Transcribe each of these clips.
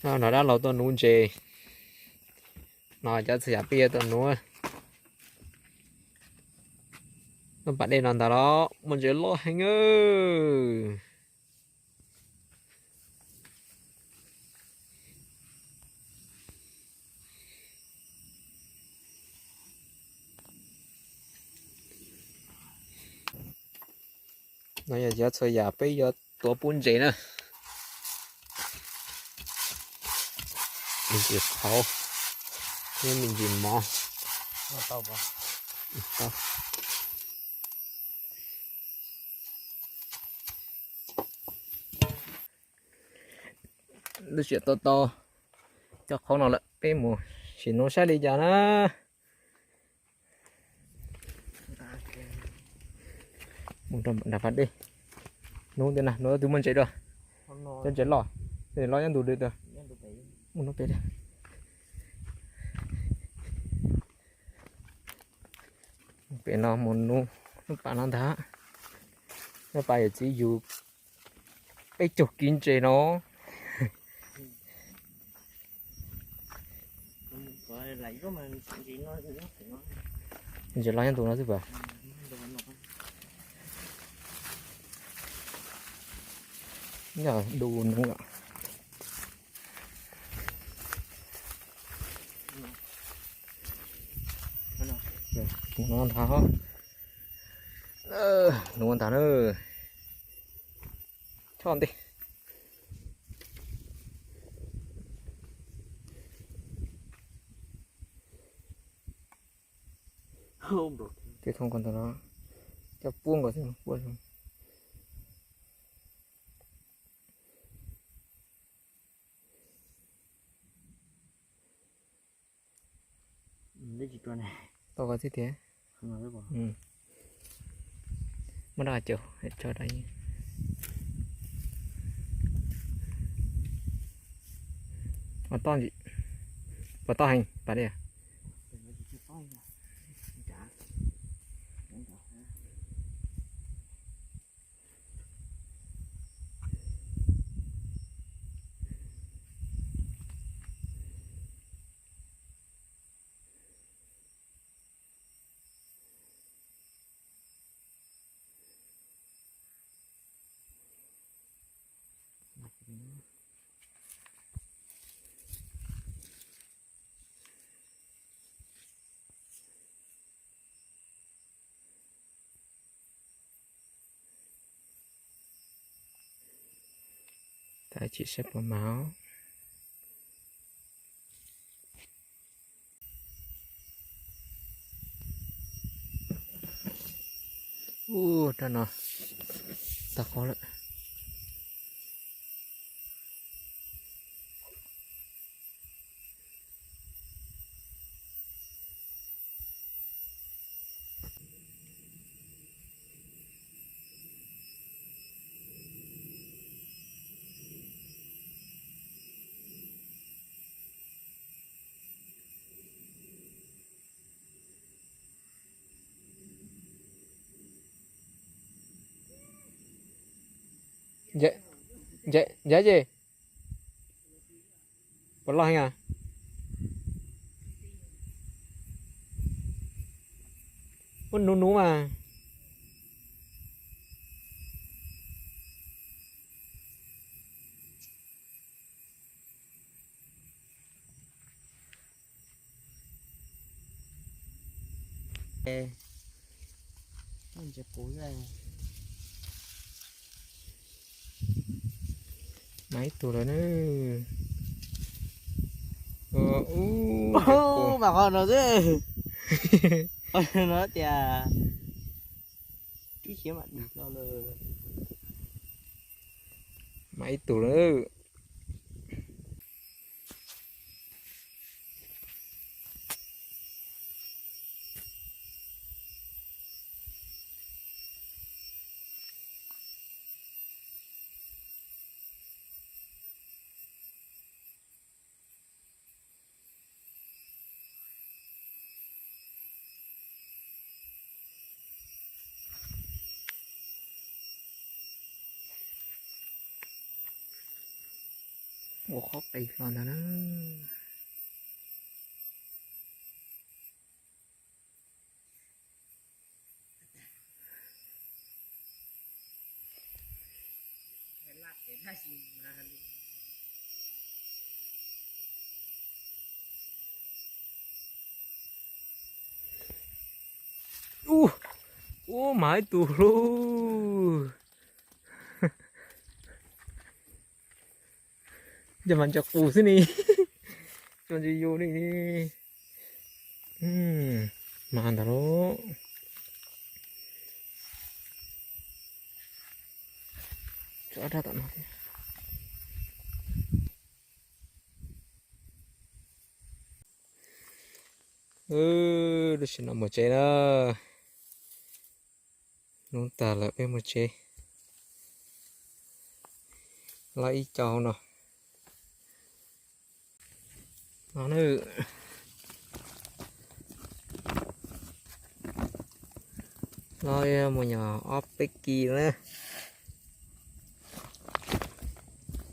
No dab laug tuaj nuv ntses. No cov txhua yam peb yuav tuaj nuv. Lub pas dej no ntag los muaj ntses loj heev. No yog cov txhua yam peb yuav tuav pub ntses na. Me ntsis qhauv thiab me ntsis mov. Lub sij hawm tau tau cov qhauv no lawm, peb mus sim nuv saib li cas na. Mus rau nram pas dej. Nuv ntawm na, nuv twg muaj ntses dua. Cov ntses loj, ntses loj nyob ntu lwm dua. Mus nuv pem. Pem no mus nuv lub pas no ntag. Lub pas yawm txiv yug peb caug kib ntses no. Ntses loj nyob ntu no xwb pas. Yog du nuv lawm. Nuv ntag, nuv ntag na. Choj ntej. Ces thoob ko ntawm no, coj puab nkaus xwb, puab zoo. Tau ko xwb tiag. Muab dab caug tso dab. Puas toj heev pas dej? Tab sis saib puas mas. Ub, rab no tag qhov lawm. Ncav, ncav ces puas loj heev a? Muab nuv nuv mas. Mas ib tug lawm na. Ub, mas qhov no xwb. Qhov no tias ib siab mam dim no lawm. Mas ib tug lawm. Ua qhob qis hlo ntag na. Ub, ub, mas ib tug lauj. Cov mas ntse qus xwb ni. Cov ntse yus ni. Mas ntawd lauj. Tsov rag tom no thiab. Tam sim no mus tsev na. Hnub tag lawm peb mus tsev. Los ib co hauv no. No na. Los mus nyom ob peb kis na.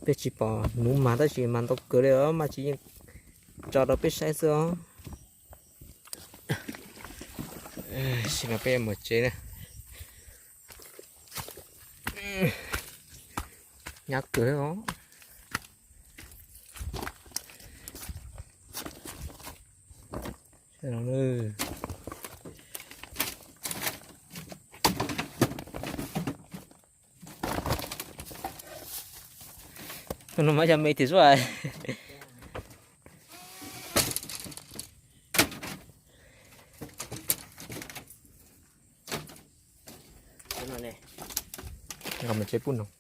Peb tsis pom nuv mas tab sis mas ntau kawg li os, mas tsis yeej tso rau peb saib xwb os. Tam sim no peb mus tsev na. Nyab kawg os. No mas yog me tim suab. Nkag mus tsev pub noog.